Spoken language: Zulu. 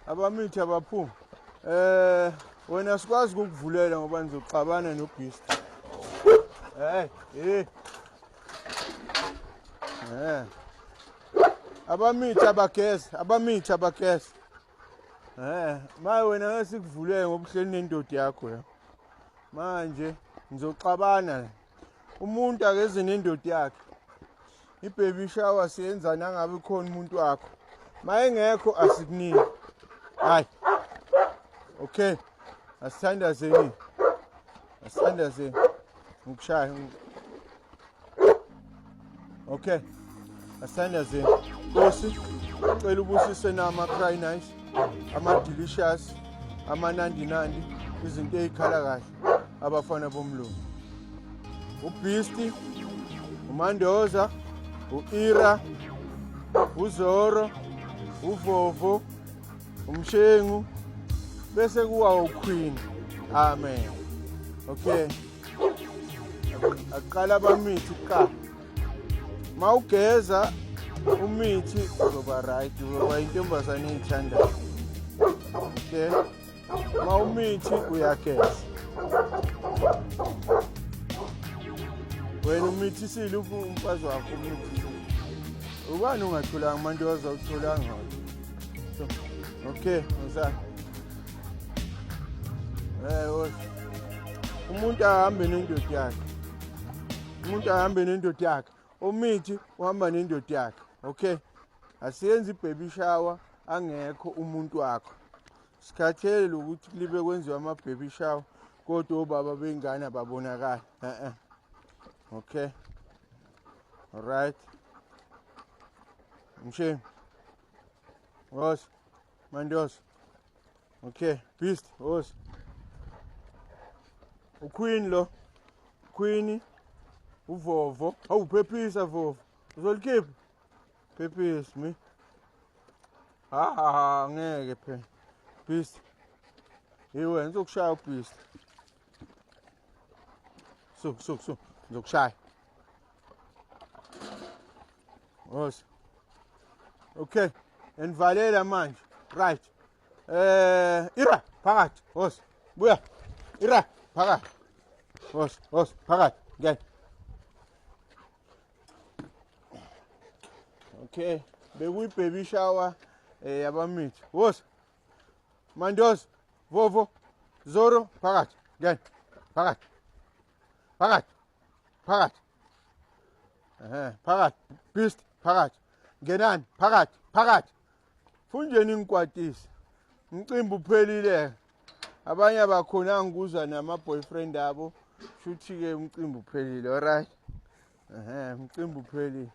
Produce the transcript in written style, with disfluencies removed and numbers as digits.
Abamithi abaphumi. Wena sikwazi ukukuvulela ngoba nizoxabana noBeast. Hey, eh. Eh. Abamithi abageza, abamithi abageza. Eh, maye wena ngeke sikuvulele ngoba uhleli nendoda yakho la. Manje nizoxabana la. Umuntu akeze nendoda yakhe. I-baby shower siyenza nangabe khona umuntu wakho. Mayengekho asikuniki. Hayi. Okay. Asithandazeni. Asithandazeni. Ngikushaya. Okay. Asithandazeni. Nkosi, cela ubusise nama cry nice, ama delicious, ama nandi nandi, izinto ezikhala kahle abafana bomlungu. UBeast, uMandoza, uIra, uZoro, uVovo, uMshengu bese kuwa uQueen. Amen. Okay. Aqala abamithi kuqala. Mawugeza umithi uzoba right, uzoba intombazane eyithandayo. Okay. Mawumithi uyageza. Wena umithisile umfazi wakho umithisile. Ubani ungatholanga uMandoza utholanga. So, okay, ngizana. Eh, umuntu ahambe nendoda yakhe. Umuntu ahambe nendoda yakhe. Umithi uhamba nendoda yakhe. Okay. Asiyenzi baby shower angekho umuntu wakho. Sikhathele lokuthi kulibe kwenziwa ama baby shower kodwa obaba bengane ababonakali. Eh eh. Okay. All right. Mshemi. Woza. Mandoza. Okay, Beast, woza. UQueen lo. Queen uVovo. Awu phephisa Vovo. Uzolikhipha. Phephisa mi. Ha ha ha ngeke phela. Beast. Yiwe ngizokushaya uBeast. Su su su ngizokushaya. Woza. Okay. Endivalela manje. Right. Ira phakathi. Woza. Buya. Ira phakathi. Woza, woza phakathi. Ngena. Okay. Bekuyi baby shower yabamithi. Woza. Mandoza. Vovo. Zoro phakathi. Ngena. Phakathi. Phakathi. Phakathi. Phakathi. Beast phakathi. Ngenani phakathi, phakathi. Funjeni ngikwatise. Umcimbi uphelile. Abanye abakhonanga ukuza nama boyfriend abo. Shuthi ke umcimbi uphelile, alright? Umcimbi uphelile.